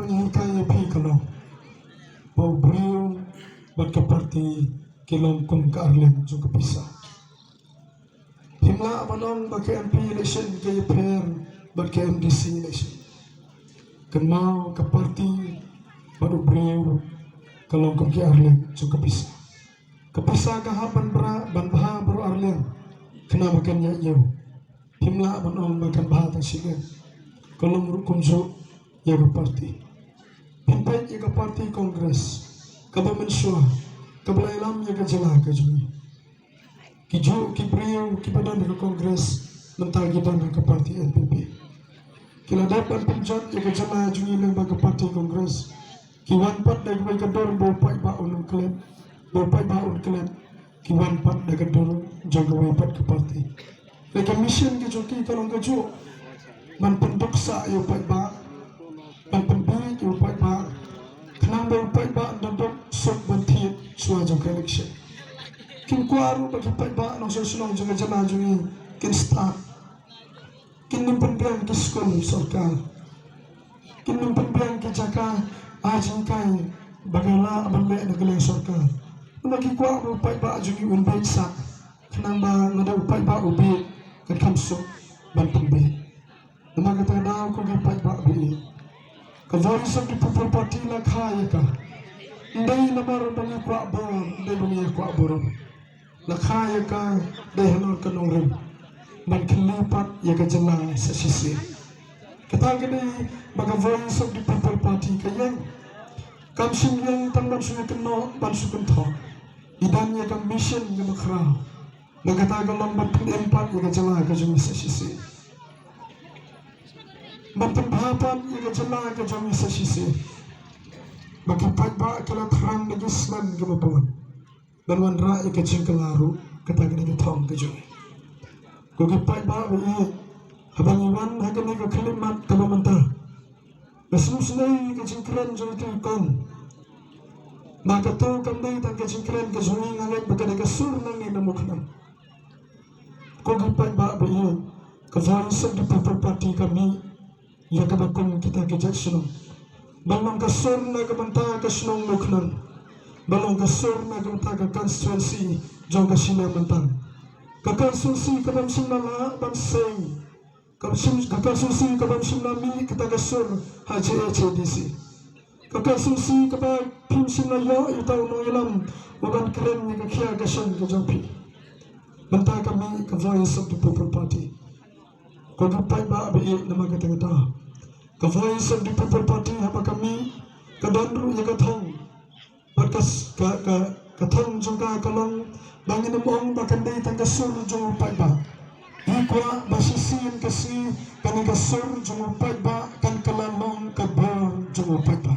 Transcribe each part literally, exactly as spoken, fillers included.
Ngi hikai ïa phi ka long ba u briew bad ka party ki long kum ka arliang jong ka pisa. Phim lah ban ong ba ka M P election ka ïapher bad ka M D C election. Kynmaw, ka party bad u briew ka long kum ki arliang jong ka pisa. Ka pisa ka hap ban bha, ban bha baroh arliang, khnang ba kan ïaid ïew. Phim lah ban ong ba kan bha tang shiliang. Ka long ruh kumjuh ïa ka party. Phin peit ïa ka party Congress kaba mynshuwa, kaba la ïalam ïa ka jylla ka jong ngi. Kijuh ki briew kiba don ha ka Congress mynta ki don ha ka party N P P. Ki la dep ban pynjot ïa ka jylla jong ngi lyngba ka party Congress. Ki wan pat da kawei ka dur ba u paidbah un klet, ba u paidbah un klet. Ki wan pat da ka dur jong kawei pat ka party. Te ka mission ka jong ki ka long kajuh, ban pynduk sah ïa u paidbah, ban pynbieit ïa u paidbah, khnang ba u paidbah un da duk suk ban thied shuwa jong ka election. Kim kwah ruh ba ki paidbah nongshong shnong jong ka jylla jong ngi kin stad. Kin ym pynbiang ki skul sorkar, kin ym pynbiang ki jaka ai jinghikai ba ka lah ban leh na ka liang sorkar. Namar ki kwah ba u paidbah jong ngi un bieit sah, khnang ba lada u paidbah u bieit, kan kham suk ban pynbieit. Namar kata ka daw, ko ki paidbah ba ïeit, ka Voice of the People Party la kha ïa ka. Ym dei namar ba ngi kwah bor, ym dei ba ngi kwah burom. La kha ïa ka dei halor ka nongrim ban kylli pat ïa ka jylla sa shisien. Kata ka dei ba ka Voice of the People Party ka ïeng. Kam shym ïeng tang ban shu kynnoh, ban shu kynthoh. I don ïa ka mission kaba khraw. Ba kata ka long ban pynim pat ïa ka jylla ka jong ngi sa shisien. Ban pynbha pat ïa ka jylla ka jong ngi sa shisien. Ba ki paidbah ki la thrang da ki snem kiba bun ban wanrah ïa ka jingkylla ruh, kata ka dei ka thong ka jong ngi. Ko ki paidbah ba ïeit, haba ngi wan ha kane ka khyllipmat kaba mynta, nga sngewsynei ïa ka jingkren jong ito i kong. Ba kato kam dei tang ka jingkren ka jong ngi, nga ngeit ba ka dei ka sur nangne na Mawknam. Ko ki paidbah ba ïeit, ka Voice of the People Party ka mih ïa kaba kum kita ki jait shnong. Ban long ka sur na ka bynta ka shnong Mawknam. Ban long ka sur na ka bynta ka constituency jong ka Shillong Mawknam. Ka constituency kaba ym shym la lah ban seng, ka shim, ka constituency kaba ym shym la mih kata ka sur ha J H A D C. Ka constituency kaba phim shym la ïoh ïa uta u nongïalam uban kren ïa ka khia ka shan ka jong phi. Mynta ka mih ka Voice of the People Party. Ko ki paidbah ba ïeit, namar kata ka daw, ka Voice of the People Party haba ka mih, ka don ruh ïa ka thong. Bad ka, ka, ka, ka thong jong ka ka long ba ngin ym ong ba kan dei tang ka sur jong u paidbah. Ngi kwah ba shisien ka sngi kane ka sur jong u paidbah kan kylla long ka bor jong u paidbah.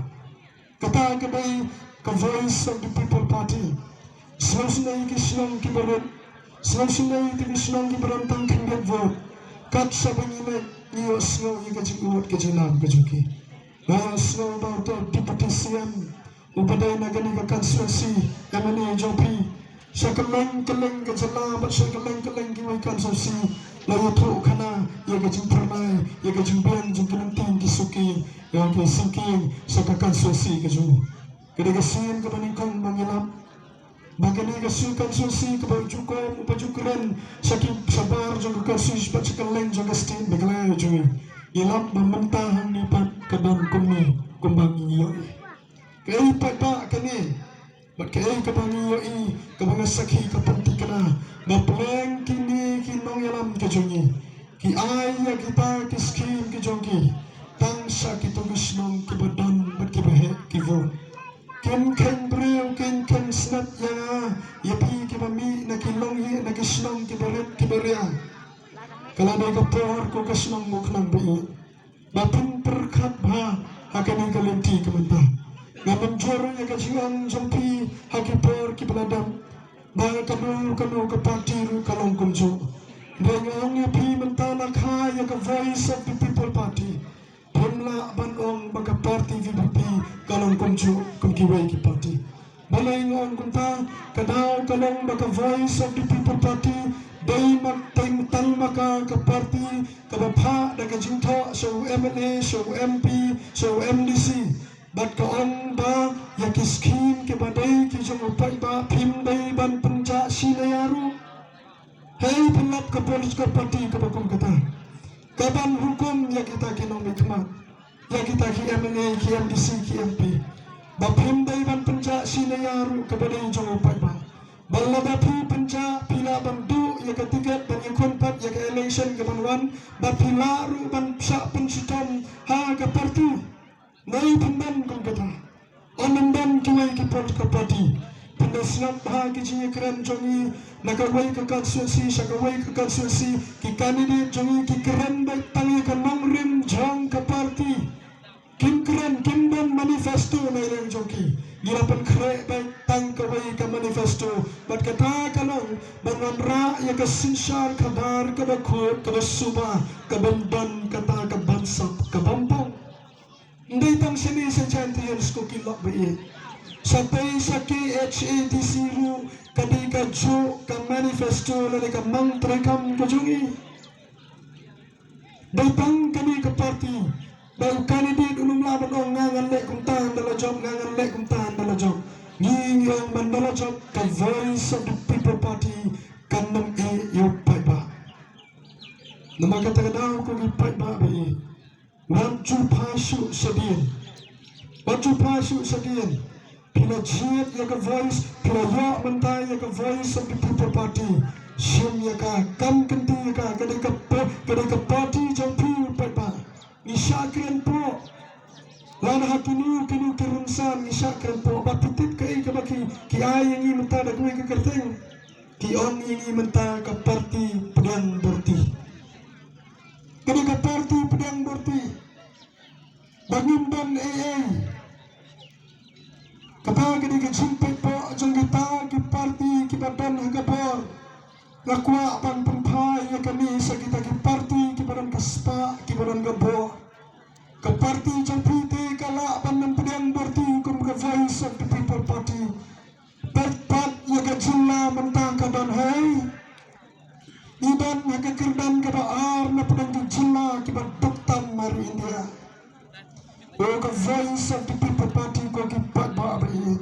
Kata ka dei ka Voice of the People Party. Sngewsynei ki shnong kiba rit, sngewsynei ki shnong kiba don tang khyndiat vote. Kat shaba ngi leit, ngi ïohsngew ïa ka jingïoh ka jingïalam ka jong ki. Nga ïohsngew ba uta u Deputy C M uba dei na kane ka constituency, M L A jong phi, sha kylleng kylleng ka jylla bad sha kylleng kylleng kiwei ki constituency, la ïathuh khana ïa ka jingphyrnai, ïa ka jingbiang jong ki lyngkhieng ki suki, ïa ki syngkien sha ka constituency ka jong u. Ka dei ka sien kaba nyngkong ba ngi lap ba kane ka sien constituency kaba ju kom, uba ju kren sha ki shabar jong ka constituency bad sha kylleng jong ka state Meghalaya jong ngi. Ngi lap ba mynta hangne pat ka don kumne kumba ngi ïohi. Kaei pat ba kane, bad kaei kaba ngi ïohi, kaba nga sakhi ka pynthikna ba pleng kine ki nongïalam ka jong ngi ki ai ïa kita ki skhim ki jong ki tang sha kito ki shnong kiba don bad kiba heh ki vote. Kin kheiñ briew, kin kheiñ snet ïa nga, ïa phi kiba mih na ki longïing, na ki shnong kiba rit kiba ria. Ka la dei ka por ko ka shnong Mawknam ba ïeit ba phin pyrkhat bha ha kane ka lynti ka mynta. Nga mynjur ïa ka jingong jong phi ha ki por kiba la dep ba kano kano ka party ruh ka long kumjuh. Hynrei nga ong ïa phi mynta, la kha ïa ka Voice of the People Party. Phim lah ban ong ba ka party V P P ka long kumjuh kum kiwei ki party. Balei nga ong kumta? Ka daw ka long ba ka Voice of the People Party dei mat teng Tang ma ka ka party kaba phah da ka jingthoh sha u M L A, sha u M P, sha u M D C. Bad ka ong ba ïa ki skim kiba dei ki jong u paidbah phim dei ban pynjah shi na ïa ruh. Hei pynlap ka political party kaba kum kata, kaban hukum ïa kita ki nongmihkhmat, ïa kita ki M L A, ki M D C, ki M P, ba phim dei ban pynjah shi na ïa ruh kaba dei jong u paidbah. Ba lada phi pynjah, phi lah ban duh ïa ka tiket ban ïakhun pat ïa ka election kaban wan, ba phi lah ruh ban shah pynshitom ha ka party. Nai pynban kum kata. Ym pynban kiwei ki political party. Pynban sngap ha ki jingïakren jong ngi na kawei ka constituency sha kawei ka constituency, ki candidate jong ngi ki kren beit tang ïa ka nongrim jong ka party. Kim kren, kim don manifesto na liang jong ki. Ngi la pynkhreh beit tang kawei ka manifesto. Bad kata ka long ban wanrah ïa ka synshar khadar kaba khuid kaba suba, ka bym don kata ka bansap ka bym pong. Ym dei tang shane sha Jaintia Hills ko ki lok ba ïeit. Shatei sha K H A D C ruh ka dei kajuh ka manifesto lane ka mang treikam ka jong ngi. Dei tang kane ka party ba u candidate u nym lah ban ong nga ngan leh kumta hynda la jop, nga ngan leh kumta hynda la jop. Ngi ngi ong ba hynda la jop ka Voice of the People Party kan nym ïeh ïa u paidbah. Namar kata ka daw ko ki paidbah ba ïeit, wat ju phah shuh shadien. Wat ju phah shuh shadien. Phi la jied ïa ka Voice, phi la ïoh mynta ïa ka Voice of the People Party. Shim ïa ka, kam kynti ïa ka, ka dei ka pa-, ka dei ka party jong phi u paidbah. Ngi shah kren poh. Lada ha kino kino ki rynsan ngi shah kren poh. Bad phi tip kaei kaba ki, ki ai ïa ngi mynta da kawei ka kyrteng. Ki ong ïa ngi mynta ka party pdiang bor ti. Ka dei ka party pdiang bor ti. Ba ngim don ei ei. Kata ka dei ka jingpeit poh jong kita ki party kiba don ha ka bor. Nga kwah ban pynphai ïa kane sha kita ki party kiba don ka spah, kiba don ka bor. Ka party jong phi te ka lah ban nym pdiang bor ti kum ka Voice of the People Party. Peit pat ïa ka jylla mynta ka don hei. Ngi don ha ka kyrdan kaba ar na pdeng ki jylla kiba duk tam ha ri India. O ka Voice of the People Party ko ki paidbah ba ïeit.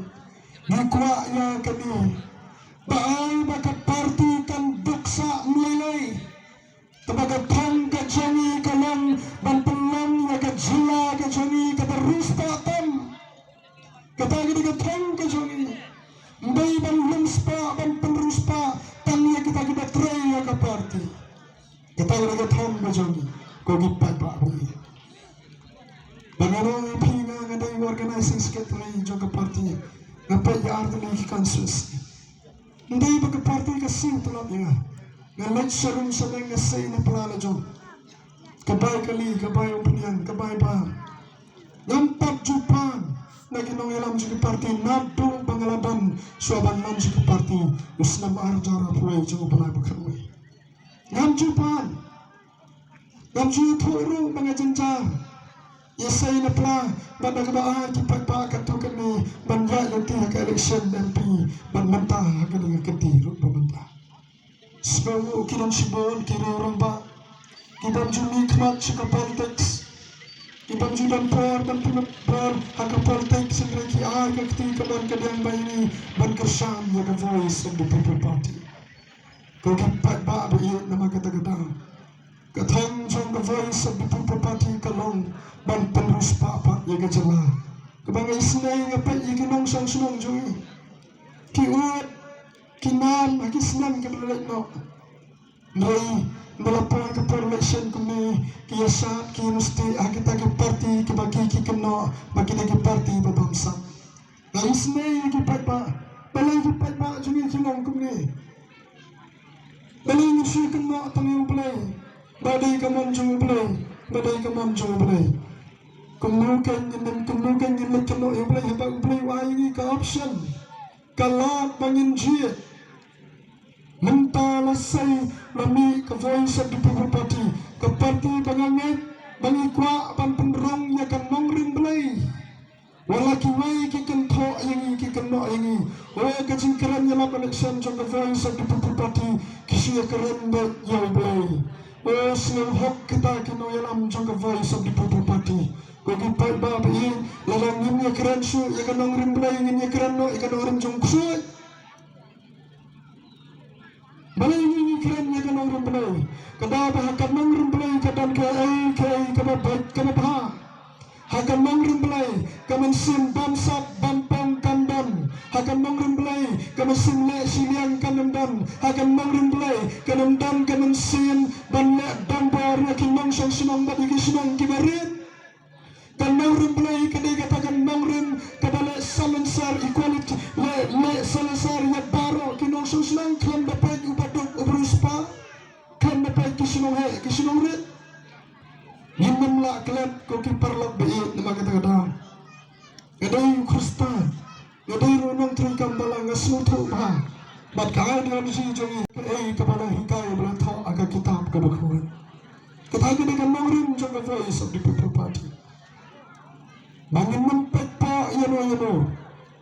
Ngi kwah ïa kane. Ba ai ba ka party kan duk sah mlei lei. Kaba ka thong ka jong ngi ka long ban pynlong ïa ka jylla ka jong ngi kaba riewspah tam. Kata ka dei ka thong ka jong ngi. Ym dei ban lum spah, ban pynriewspah tang ïa kita kiba trei ïa ka party. Kata ka dei ka thong ka jong ngi. Ko ki paidbah ba ïeit. Ba nga ong ïa phi, nga nga dei organizing secretary jong ka party. Nga peit ïa ar tylli ki constituency. Ym dei ba ka party ka siew tlot ïa nga. Nga leit sha rum sha meng, nga sei na pla la jong. Ka bai kali, ka bai umphniang, ka bai bam. Ngam pat ju pan na ki nongïalam jong ki party naduh ba nga la don shuwa ban lam jong ki party u snem ar hajar arphew wei jong u bnai ba khatwei. Ngam ju pan. Ngam ju ïathuh ruh ba nga jynjar ïa sei na pla, bad da kaba ai ki paidbah katto katne ban ïaid lynti ha ka election M P, bad mynta ha kane ka kynti ruh ba mynta. Sngewbha ki don shibun ki riew rangbah ki bym ju mihkhmat sha ka politics, ki bym ju don por ban pynbor ha ka politics, hynrei ki ai ka kti kamon ka diang ba ïa ngi ban kyrshan ïa ka Voice of the People Party. Ko ki paidbah ba ïeit, namar kata ka daw ka thong jong ka Voice of the People Party ka long ban pynriewspah pat ïa ka jylla. Kaba nga isynei nga peit ïa ki nongshong shnong jong ngi, ki ud ki nam ha ki snem kiba la leit noh. Hynrei ba la poi ka por election kumne ki ïasaid ki ïamysteh ha kita ki party kiba ki ki kynnoh ba kine ki party ba bamsap. Nga isynei ïa ki paidbah, balei ki paidbah jong ngi ki long kumne? Balei ngin shu kynnoh tang ïa U Blei? Ba dei ka mon jong U Blei, ba dei ka mon jong U Blei. Kumno kein ngin, kumno kein ngin leit kynnoh ïa U Blei haba U Blei u ai ïa ngi ka option, ka lad ba ngin jied? Mynta la sei la mih ka Voice of the People Party, ka party ba nga ngeit ba ngi kwah ban pynrung ïa ka nongrim Blei. Wat la kiwei ki kynthoh ïa ngi, ki kynnoh ïa ngi, o, ka jingkren ïalap election jong ka Voice of the People Party ki Shu ïakren beit ïa U Blei. O, sngewhok kita ki nongïalam jong ka Voice of the People Party. Ko ki paidbah ba ïeit, lada ngin ïakren shuh ïa ka nongrim Blei, ngin ïakren noh ïa ka nongrim jong u ksuid. Balei ngin ïakren ïa ka nongrim Blei? Ka daw ba ha ka nongrim Blei ka don kaei kaei kaba beit kaba bha. Ha ka nongrim Blei ka mynsiem bamsap bampong kan don. Ha ka nongrim Blei ka mynsiem leh shiliang kan ym don. Ha ka nongrim Blei kan ym don ka mynsiem ban leh donbor ïa ki nongshong shnong bad ïa ki shnong kiba rit. Ka nongrim Blei ka dei kata ka nongrim kaba leh salonsar equality, leh, leh salonsar ïa baroh ki nongshong shnong, khlem da peit uba duk uba riewspah, khlem da peit ki shnong heh ki shnong rit. Ngin ym lah klet ko ki paralok ba ïeit namar kata ka daw. Nga dei u Khristan, nga dei ruh u nongtrei kam balang, nga sngewthuh bha bad ka ideology jong ngi, kaei kaba la hikai ba la thoh ha ka kitab kaba khuid. Kata ka dei ka nongrim jong ka Voice of the People Party. Ba ngin ym peit paw ïano ïano.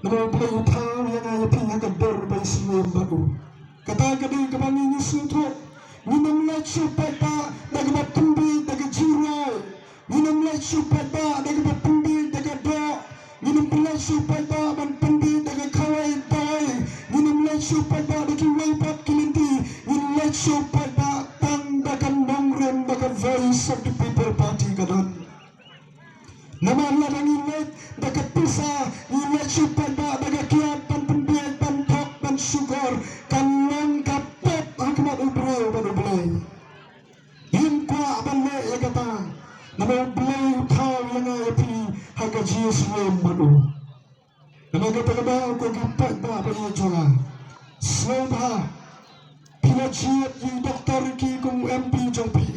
Namar U Blei u thaw ïa nga ïa phi ha ka dor ba isynei bad u. Kata ka dei kaba ngi ngi sngewthuh. Ngin ym leit shuh paidbah da kaba pynbieit da ka jingrwai. Ngin ym leit shuh paidbah da kaba pynbieit da ka doh. Ngin ym leit shuh paidbah ban pynbieit da ka khawai dawai. Ngin ym leit shuh paidbah da kiwei pat ki lynti. Ngin leit shuh paidbah tang da ka nongrim ba ka Voice of the People Party ka don. Namar lada ngi leit da ka pisa, ngi leit shuh paidbah da ka kiad ban pynbieit ban thok ban shukor, kan long ka pop ha khmat u briew bad U Blei. Ngim kwah ban leh ïa kata. Namar U Blei u thaw ïa nga ïa phi ha ka jingsngew bad u. Namar kata ka daw ko ki paidbah ba ïeit jong nga, sngewbha phi la jied ïa u Doktor Ricky kum u M P jong phi.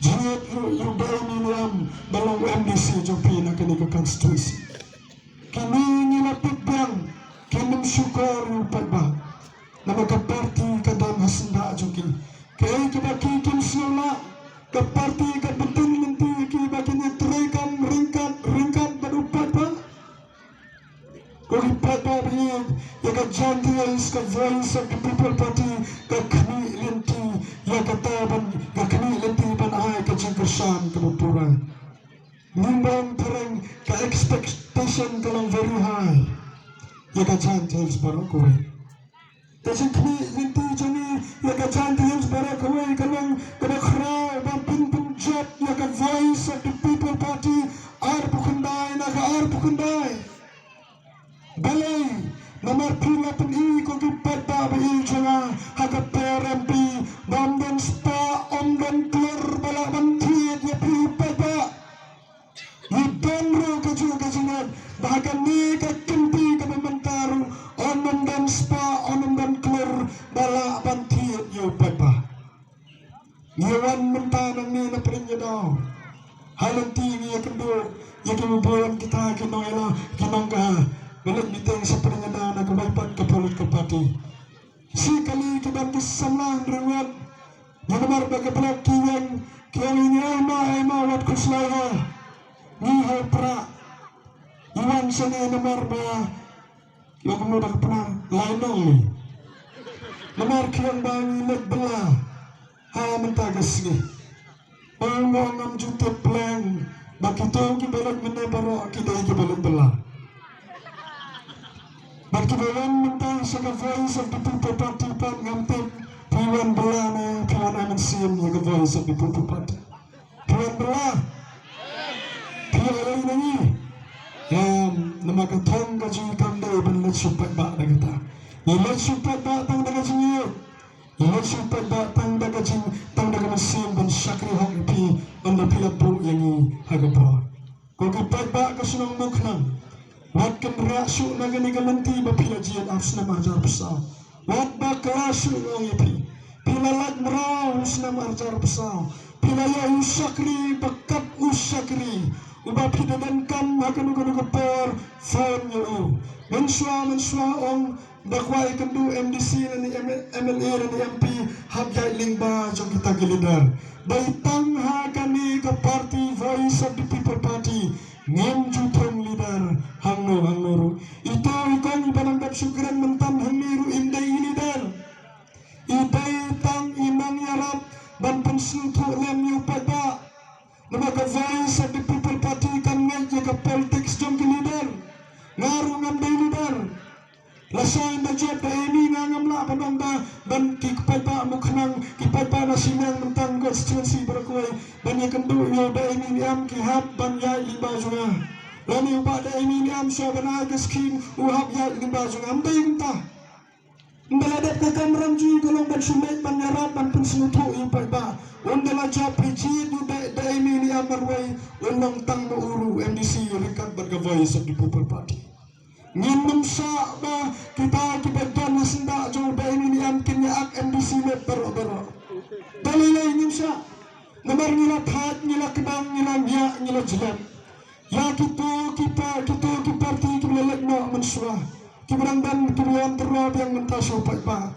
Jied ruh ïa u Dai Niniam ba long u M D C jong phi na kane ka constituency. Kine ngi la tip biang, kim shukor ïa u paidbah. Namar ka party ka don ha syndah jong ki. Kaei kaba ki kim sngewlah, ka party ka bynta lynti ïa ki ba kin ïatrei kam ryngkat ryngkat bad u paidbah. Ko ki paidbah ba ïeit, ïa ka Jaintia Hills, ka Voice of the People Party ka khmih lynti ïa kata ban, ka khmih lynti ban ai ka jingkyrshan kaba pura. Ngim bang phareng, ka expectation ka long very high ïa ka Jaintia Hills baroh kawei. Ka jingkhmih lynti jong ngi ïa ka Jaintia Hills baroh kawei ka long kaba khraw ban pynpynjot ïa ka Voice of the People Party arphew khyndai na ka arphew khyndai. Balei? Namar phi la pyni ko ki paidbah ba ïeit jong nga, ha ka por M P ba ym don spah ym don klur ba lah ban thied ïa phi paidbah. Ngi don ruh kajuh ka jingngeit ba ha kane ka kynti kaba mynta ruh, ym don spah ym don klur ba lah ban thied ïa u paidbah. Ngi wan mynta nangne na Pdeng Ïadaw, ha lynti ngi ïakynduh ïa kiba bun kita ki nongïalam, ki nongkha, ba leit meeting sha Pdeng Ïadaw na kawei pat ka political party. Shi kali ki don ki samla hynriew ngut. Ngi namar ba ka block ki ïeng, ki ong ïa ngi, ai ma, ai ma, wat khuslai ha ngi, ha u Prah. Ngi wan shane namar ba ki ong kumno da ka Pnar, lai nong ngi. Namar ki ong ba ngi leit bylla ha mynta ka sngi. Ong, ong, ngam ju tip pleng ba kito kiba leit mynne baroh ki dei kiba leit bylla. Bad kiba wan mynta sha ka Voice of the People Party pat ngam tip phi wan bylla ne phi wan ai mynsiem ïa ka Voice of the People Party. Phi wan bylla. Phi wan ïa ngi. Em, namar ka thong ka jong ngi kam dei ban leit shu paidbah da kata. Ngi leit shu paidbah tang da ka jingïeit. Ngi leit shu paidbah tang da ka jing, tang da ka mynsiem ban shakri hok ïa phi, ynda phi la buh ïa ngi ha ka por. Ko ki paidbah ka shnong Mawkhnang, wat kynriah shuh na kane ka lynti ba phi la jied ha u snem arhajar arphew saw. Wat bakla shuh, nga ong ïa phi. Phi la lait mraw ha u snem arhajar arphew saw. Phi la ïoh u shakri ba kat u shakri. Uba phi da donkam ha kano kano ka por, phone ïa u. Mynshuwa mynshuwa ong, ba kwah ïakynduh M D C lane M-, M L A lane M P, hap ïaid lyngba jong kita ki leader. Dei tang ha kane ka party Voice of the People Party ngim ju thung leader hangno hangno ruh. Ito i kong iba nang dap shu kren mynta hangne ruh im dei i leader. I dei tang Nga ruh ngam dei leader. Lashai da jop da emi nga ngam lah ban ong ba ban ki paidbah Mukhnang, ki paidbah na Shillong mynta constituency baroh kawei ban ïakynduh ïa u Bah Amy Niam ki hap ban ïaid lyngba jong nga. Lane u Bah Amy Niam shuwa ban ai ka skhim u hap ïaid lyngba jong nga. Ym dei kumta. Ynda la dep ka kamram jong ngi ka long ban shu leit ban ïarap ban pynsngewthuh ïa u paidbah. Ynda la jop phi jied ïa u Bah Amy Niam marwei, un long tang ma u ruh u MDC ryngkat bad ka Voice of the People Party. Ngim shah ba kita kiba don ha syndah jong u Bah Amy Niam kin ïa ak MDC met baroh baroh. Balei lei ngim shah? Namar ngi la thait, ngi la kdang, ngi la ngiah, ngi la jlep ïa kito ki pa, kito ki party kiba la leit noh mynshuwa, kiba dang don, kiba wan tyrwa biang mynta sha u paidbah.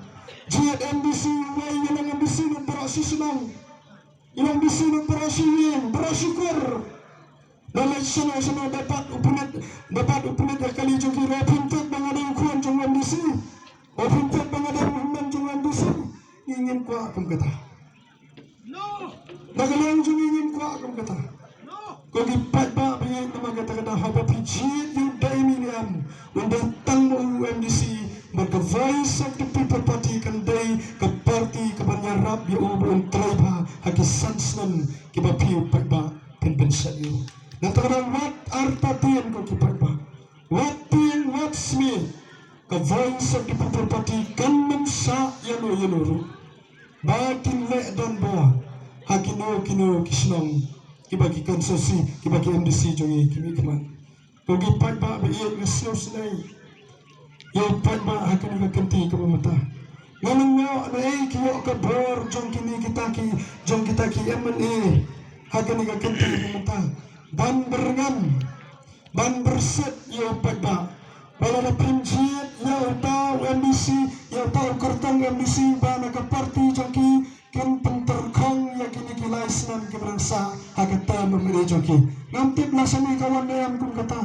Jied MDC, wei ïa long MDC na baroh shi shnong. Ïa long MDC na baroh shi ïing, baroh shi kur. La leit shano shano da bat u pynit, da bat u pynit ïa ka kali jong ki. Ruh phim tip ba nga dei u khun jong u MDC. Ruh phim tip ba nga dei u hynmen jong u MDC. Ngi ngim kwah kum kata. Da ka liang jong ngi ngim kwah kum kata. Ko ki paidbah ba ïeit, namar kata ka daw haba phi jied ïa u Bah Amy Niam, un dei tang ma u MDC, bad ka Voice of the People Party kan dei ka party kaban ïarap ïa u ba un trei bha ha ki san snem kiba phi u paidbah phin pynshet ïa u. Nangta ka daw wat artatien ko ki paidbah, wat tieng wat smiej, ka Voice of the People Party kan ym shah ïano ïano ruh ba kin leh donbor ha kino kino ki shnong kiba ki constituency, kiba ki MDC jong ngi ki mih khmat. Ko ki paidbah ba ïeit, nga sngewsynei ïa u paidbah ha kane ka kynti kaba mynta. Nga ym ïoh naei ki ïoh ka bor jong kine kita ki, jong kita ki MLA ha kane ka kynti kaba mynta ban byrngem, ban byrsit ïa u paidbah. Ba lada phim jied ïa uta u MDC, ïa uta u kyrtong MDC ba na ka party jong ki, kin pyntyrkhong ïa kine ki lai snem kiba dang sah ha ka term MLA jong ki. Ngam tip la shane ka wan ne em kum kata.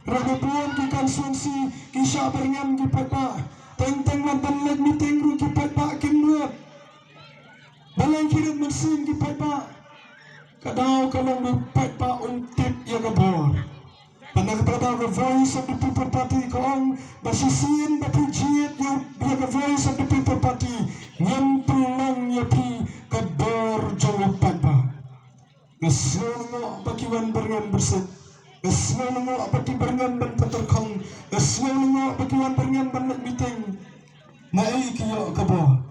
Ruh ba bun ki constituency ki shah byrngem ki paidbah. Teng teng wat ban leit meeting ruh ki paidbah kim nud. Balei ki rit mynsiem ki paidbah? Ka daw ka long ba u paidbah um tip ïa ka bor. Bad na kata ka daw ka Voice of the People Party ka ong ba shisien ba phi jied ïa, ïa ka Voice of the People Party, ngin pynlong ïa phi ka bor jong u paidbah. Nga sngew lyngngoh ba ki wan byrngem byrsit. Nga sngew lyngngoh ba ki byrngem ban pyntyrkhong. Nga sngew lyngngoh ba ki wan byrngem ban leit meeting. Naei ki ïoh ka bor?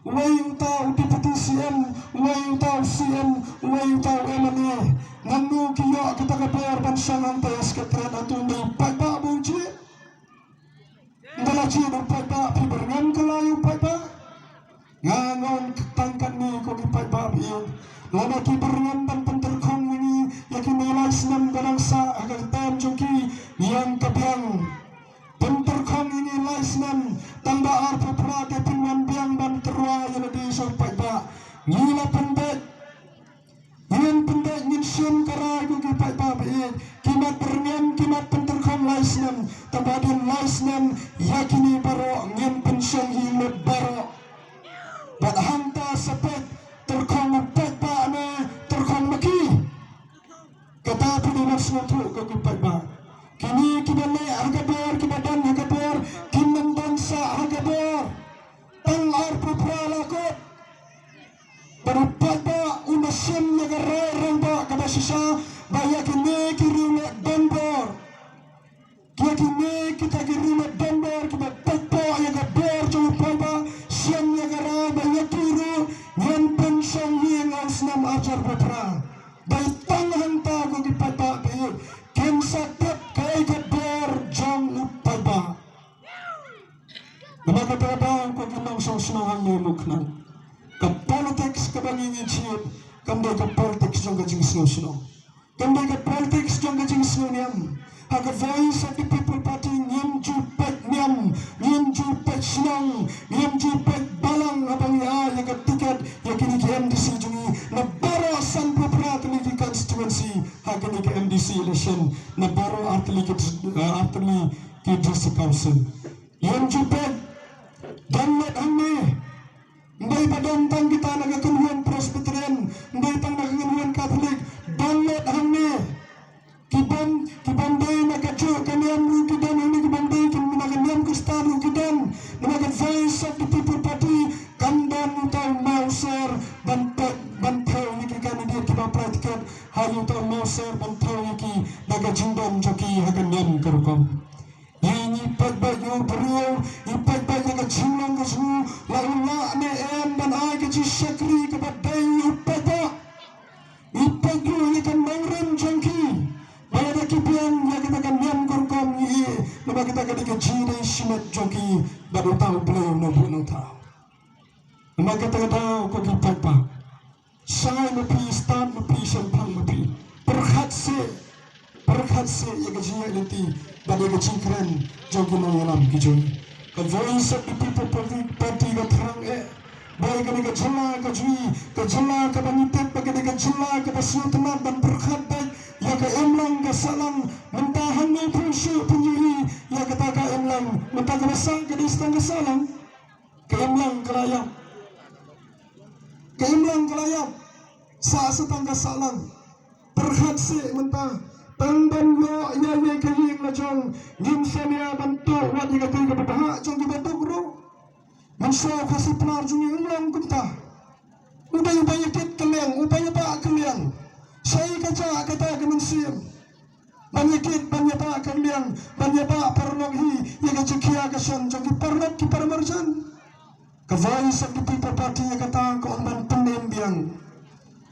Uwei uta u Deputy CM, uwei uta u CM, uwei uta u MLA. Nangno ki ïoh kata ka bor ban shong hangta ïa Secretariat? Hato ym dei u paidbah ba u jied? Ynda la jied u paidbah, phi byrngem kylla ïa u paidbah? Nga ong tang katne ko ki paidbah ba ïeit, lada ki byrngem ban pyntyrkhong ïa ngi ïa kine lai snem ba dang sah ha ka term jong ki, ngi ong ka biang. Pyntyrkhong ïa ngi lai snem, tang ba arphew phra te phin wan biang ban tyrwa ïa lade sha u paidbah. Ngi la pynbeit, ngin pynbeit, ngin shim ka rai ko ki paidbah ba ïeit. Ki mat byrngem, ki mat pyntyrkhong lai snem, tang ba hadien lai snem ïa kine baroh ngin pynshong ïing lut baroh. Bad hangta sa peit, tyrkhong u paidbah ne tyrkhong ma ki? Kata phi dei ban sngewthuh ko ki paidbah. Kine kiba leh ha ka bor, kiba don ha ka bor, kim don sah ha ka bor tang arphew phra la kut. Bad u paidbah un da shim ïa ka rai rangbah kaba shisha ba ïa kine ki riewleh donbor, ïa kine kita ki riewleh donbor kiba peit ïa ka bor jong u paidbah, shim ïa ka rai ba ïa ki ruh ngin pynshong ïing ha u snem arhajar arphew phra. Dei tang hangta ko ki paidbah ba ïeit kin sa tip kaei ka bor jong u paidbah. Namar kata ka daw ko ki nongshong shnong hangne Mukhnang, ka politics kaba ngi ngi jied kam dei ka politics jong ka jingsngew shnong. Kam dei ka politics jong ka jingsngew niam. Ha ka Voice of the People Party ngim ju peit niam, ngim ju peit shnong, ngim ju peit balang haba ngi ai ïa ka tiket ïa kine ki MDC jong ngi na baroh sanphew phra tylli ki constituency ha kine ki MDC election, na baroh artylli ki dis-, eh, artylli ki district council. Ïa u Jupet, don leit hangne. Ym dei ba don tang kita na ka kynhun Presbyterian, ym dei tang na ka kynhun Catholic, don leit hangne. Ki bym, ki bym dei na kajuh ka niam ruh ki ha ka niam ka rukom. Ïa ngi paidbah ïa u briew, i paidbah ïa ka jinglong ka jong u, la u lah ne em ban ai ka jingshakri kaba dei u paidbah. I paidbah ïa ka nongrim jong ki. Ba lada ki biang ïa kata ka niam ka rukom ngi ïa, namar kata ka dei ka jingdei shimet jong ki bad uta u Blei u nongbuh nongthaw. Namar kata ka daw ko ki paidbah. Shai ma phi, stad ma phi, shemphang ma phi. Pyrkhat seh, pyrkhat seh ïa ka jingïaid lynti bad ïa ka jingkren jong ki nongïalam ki jong ngi. Ka Voice of the People Party, Party ka thrang eh ba ïa kane ka jylla ka jong ngi, ka jylla kaba ngi tip ba ka dei ka jylla kaba sngewtynnat ban pyrkhat beit ïa ka imlang ka sahlang. Mynta hangne phi shu pynjuli ïa kata ka imlang, mynta kaba sah ka dei tang ka sahlang. Ka imlang ka la ïap. Ka imlang ka la ïap. Sah sa tang ka sahlang. Pyrkhat seh mynta. Tang ban ïoh ïa ïa ka ïing la jong. Ngim shaniah ban tuh wat ïa ka tei kaba bha jong kiba duk ruh. Mynshuwa u Khasi Pnar jong ngi um long kumta. U dei uba ïakit ka liang, uba ïabah ka liang. Shai ka jah kata ka mynsiem. Ban ïakit, ban ïabah ka liang, ban ïabah paralok hi ïa ka jingkhia ka shan jong ki paralok ki paramarjan. Ka Voice of the People Party ïa kata ka ong ban pynim biang.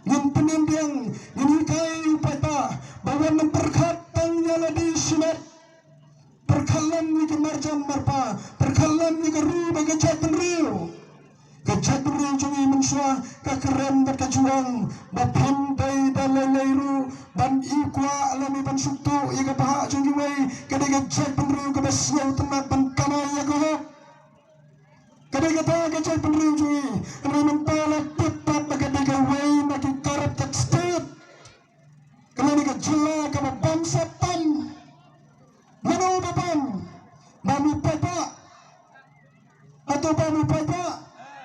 Ngin pynim biang, ngin hikai u paidbah ba wat nym pyrkhat tang ïa lade shimet. Pyrkhat lem ïa ki marjan marpa, pyrkhat lem ïa ka ri bad ka jaitbynriew. Ka jaitbynriew jong ngi mynshuwa ka kren bad ka ju ong ba phim dei da lei lei ruh ban i kwah lane ban sngewthuh ïa ka bhah jong kiwei. Ka dei ka jaitbynriew kaba sngewtynnat ban kamai ïa ka hok. Ka dei kata ka jaitbynriew jong ngi. Hynrei mynta la tip pat ba ka dei kawei na ki corrupted state. Ka la dei ka jylla kaba bamsap tam. Mano ba bam? Bam u paidbah. Hato bam u paidbah?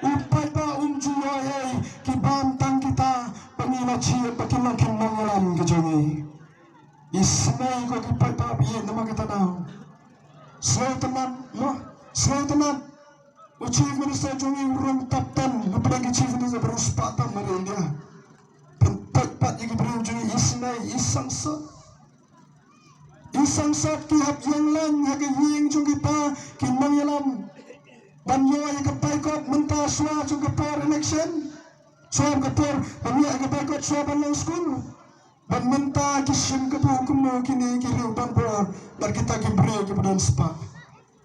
U paidbah um ju ïoh ei, ki bam tang kita ba ngi la jied ba kin long ki nongïalam ki jong ngi. Isynei ko ki paidbah ba ïeit, namar kata daw. Sngewtynnat mo, sngewtynnat. U Chief Minister jong ngi u rung top ten, u pdeng ki Chief Minister baroh spah tam ha India. Pynpait pat ïa ki briew jong ngi, isynei, i sangsot. I sangsot ki hap ïeng lang ha ka ïing jong kita ki nongïalam ban ïoh ïa ka boycott mynta shuwa jong ka por election. Shuwa ka por ban ïoh ïa ka boycott shuwa ban long skul. Bad mynta ki shim kabu kumno kine ki riew donbor bad kita ki briew kiba don spah.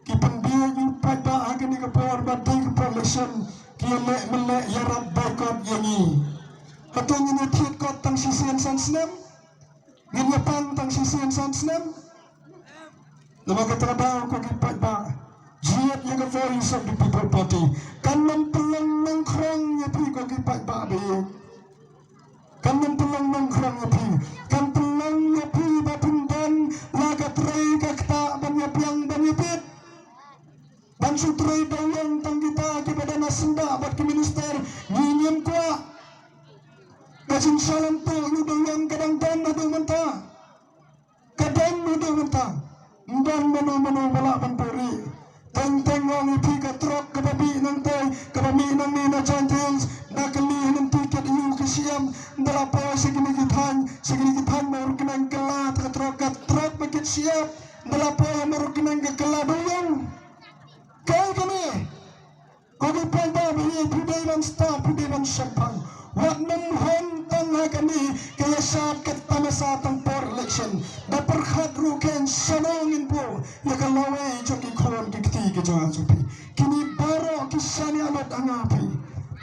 Ki pynbiej ïa u paidbah ha kane ka por bad dei ka por election ki ïaleh mynleh ïarap boycott ïa ngi. Hato ngin ïa thied kot tang shisien san snem? Ngin ïa pang tang shisien san snem? Namar kata ka daw ko ki paidbah, jied ïa ka Voice of the People Party. Kan nym pynlong nongkhrong ïa phi ko ki paidbah ba ïeit. Kan nym pynlong nongkhrong ïa phi. Kan pynlong ïa phi ba phin don la ka trei ka ktah ban ïa biang ban ïa bit. Ban shu trei dewïong tang kita kiba don ha syndah bad ki minister, ngi ngim kwah. Ka jingshalan tuh ïa u dewïong ka dang don haduh mynta. Ka don haduh mynta. Ym don mano mano ba lah ban buhrieh. Teng teng ong ïa phi ka trok kaba mih nangtei, kaba mih nangne na Jaintia Hills, na Kali, ha Nongthymmai, ïa u ka shyiap, ynda la poi sha kine ki thaiñ, sha kine ki thaiñ Mawryngkneng, kylla ka trok, ka trok ba kit shyiap, ynda la poi ha Mawryngkneng ka kylla dewïong. Kaei kane? Ko ki paidbah ba ïeit, phi dei ban stad, phi dei ban shemphang. Wat nym hon tang ha kane ka ïashad ka tamasa tang por election. Da pyrkhat ruh kein shano ngin buh ïa ka lawei jong ki khun ki kti ki jong nga jong phi. Kine baroh ki shaniah lut ha nga phi.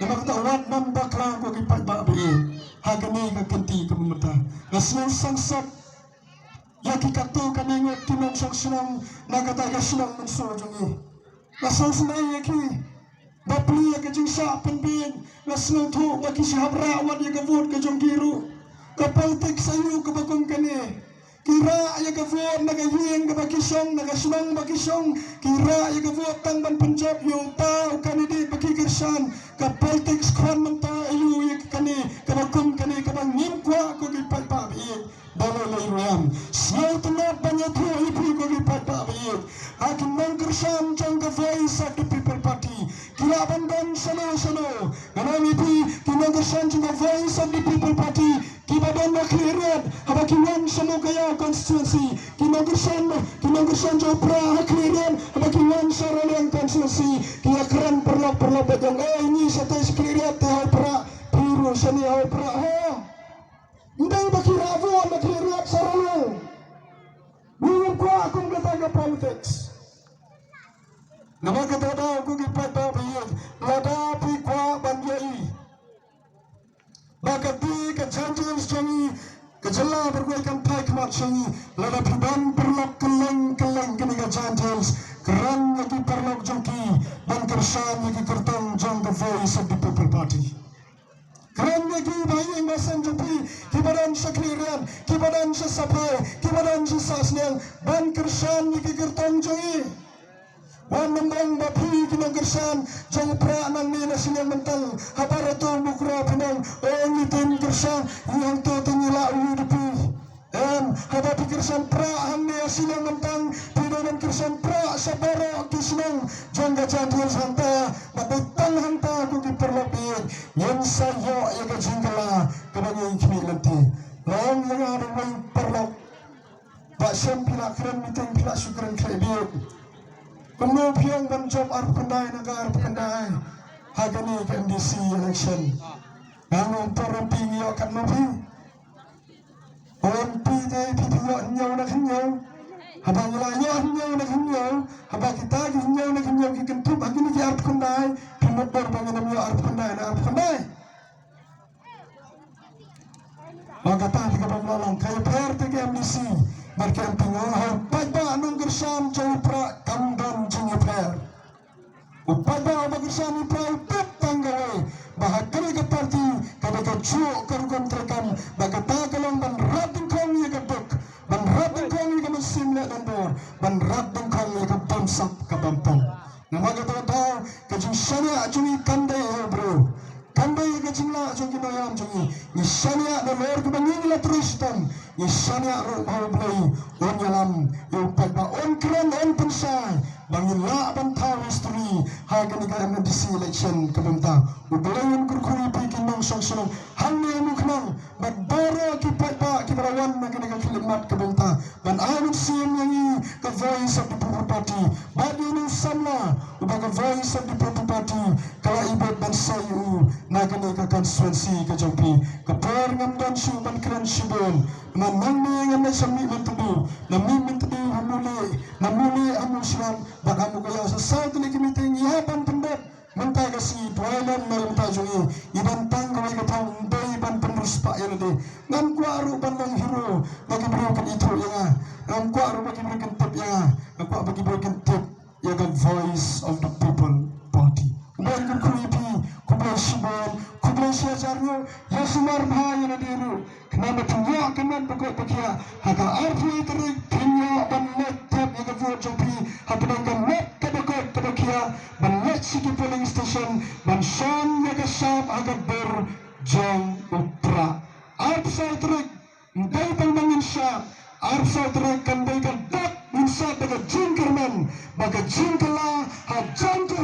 Namar kata wat nym bakla ko ki paidbah ba ïeit. Ha kane ka kynti kaba mynta nga sngew sangsot ïa ki katto katne ngut ki nongshong shnong na kata ka shnong mynshuwa jong ngi. Nga sngewsynei ïa ki. Bapli ïa ka jingshah pynbiej, nga sngewthuh ba ki shu hap rah wat ïa ka vote ka jong ki ruh. Ka politics aïu kaba kum kane? Ki rah ïa ka vote na ka ïing kaba ki shong, na ka shnong ba ki shong. Ki rah ïa ka vote tang ban pynjop ïa uta u candidate ba ki kyrshan. Ka politics khwan mynta aïu ïa kane kaba kum kane kaba ngim kwah ko ki paidbah ba ïeit. Ba lei lei ruh em. Sngewtynnat ban ïathuh ïa phi ko ki paidbah ba ïeit. Ha ki nongkyrshan jong ka Voice of the People Party ki lah ban don shano shano. Ngan ong ïa phi ki nongkyrshan jong ka Voice of the People Party kiba Na Khliehriat haba ki wan sha Mowkaiaw constituency, ki nongkyrshan, ki nongkyrshan jong u Prah ha Khliehriat haba ki wan sha Rawliang constituency, ki ïakren paralok paralok ba jong, eh, ngi shatei sha Khliehriat te ha u Prah, phi ruh shane ha u Prah ho. Ym dei ba ki rah vote na Khliehriat sha Rawliang. Ngi ngim kwah kum kata ka politics. Namar kata ka daw ko ki paidbah ba ïeit, lada phi kwah ban ïohi ba kata ka Jaintia Hills jong ngi, ka jylla baroh kan phai khmat jong ngi, lada phi don paralok kylleng kylleng kane ka Jaintia Hills, kren ïa ki paralok jong ki ban kyrshan ïa ki kyrtong jong ka Voice of the People Party. Kren ïa ki ba ïing ba sem jong phi, kiba don sha Khliehriat, kiba don sha Saphai, kiba don sha Sahsniang, ban kyrshan ïa ki kyrtong jong ngi. Wat nym ong ba phi ki nongkyrshan jong u Prah nangne na shiliang myntang, haba ratu Mukroh phin ong, o ngi tim kyrshan, ngi hangto te ngi lah U D P. Em, haba phi kyrshan Prah hangne ha shiliang myntang, phi dei ban kyrshan Prah sha baroh ki shnong jong ka Jaintia Hills hangta, bad dei tang hangta ko ki paralok ba ïeit ngin sa ïoh ïa ka jingkylla kaba ngin khmih lynti. Long ïa nga da wei paralok. Ba shem phi la kren meeting, phi la shu kren khlem biang. Kumno phi ong ban jop arphew khyndai na ka arphew khyndai ha kane ka M D C election? Nga ong por phi ngi ïoh katno phi? Ong phi te phi phi ïoh hynñiew na hynñiew. Haba ngi la ïoh hynñiew na hynñiew, haba kita ki hynñiew na hynñiew ki kynthup ha kine ki arphew khyndai, phi mut bor ba ngin ym ïoh arphew khyndai na arphew khyndai. Ba kata te kaba ym lah lang, ka ïapher te ka M D C bad ka M P, nga ong ha u paidbah nongkyrshan jong u Prah kam don jingïapher. U paidbah uba kyrshan u Prah u tip tang kawei ba ha kane ka party ka dei kajuh ka rukom treikam, ba kata ka long ban rat dyngkhong ïa ka duk, ban rat dyngkhong ïa ka mynsiem leh donbor, ban rat dyngkhong ïa ka bamsap ka bampong. Namar kata ka daw ka jingshaniah jong ngi kam dei ha u briew, kam dei ha ka jinglah jong ki nongïalam jong ngi. Ngi shaniah nalor kaba ngi la trei shitom. Ngi shaniah ruh ba U Blei un ïalam ïa u paidbah, un kren, un pynshai ba ngin lah ban thaw history ha kane ka M D C election ka mynta. U Blei un kyrkhu ïa phi ki nongshong shnong hangne ha Mawknong bad baroh ki paidbah kiba la wan na kane ka khlieh mat ka mynta ban ai mynsiem ïa ngi ka Voice of the People Party. Bad ïa une u samla uba ka Voice of the People Party ka la ibit ban sei ïa u na kane ka constituency ka jong phi. Ka por ngam don shuh ban kren shibun. Namar nangne ngan leit sha Mihmyntdu, na Mihmyntdu ha Mulieh, na Mulieh ha Mawshynrut bad ha Mowkaiaw, sa saw tylli ki meeting ïa ban pyndep. Mynta ka sngi duwai lem na ka bynta jong ngi, ngi don tang kawei ka thong, ym dei ban pynriewspah ïa lade. Ngam kwah ruh ban long hero ba ki briew kin ithuh ïa nga. Ngam kwah ruh ba ki briew kin tip ïa nga. Nga kwah ba ki briew kin tip ïa ka Voice of the People Party. Khublei kyrkhu ïa phi, khublei shibun, khublei shi hajar nguh, ïa sumar bha ïa lade ruh. Khnang ba phin ïoh ka met ba koit ba khiah, ha ka arphew tarik phin ïoh ban leit thep ïa ka vote jong phi hapdeng ka met kaba koit kaba khiah, ban leit sha ki polling station ban shon ïa ka shap ha ka dur jong u Prah. Arphew saw tarik ym dei tang ba ngin shad, arphew saw tarik kan dei ka dak ngin shad da ka jingkyrmen ba ka jingkylla hajan ka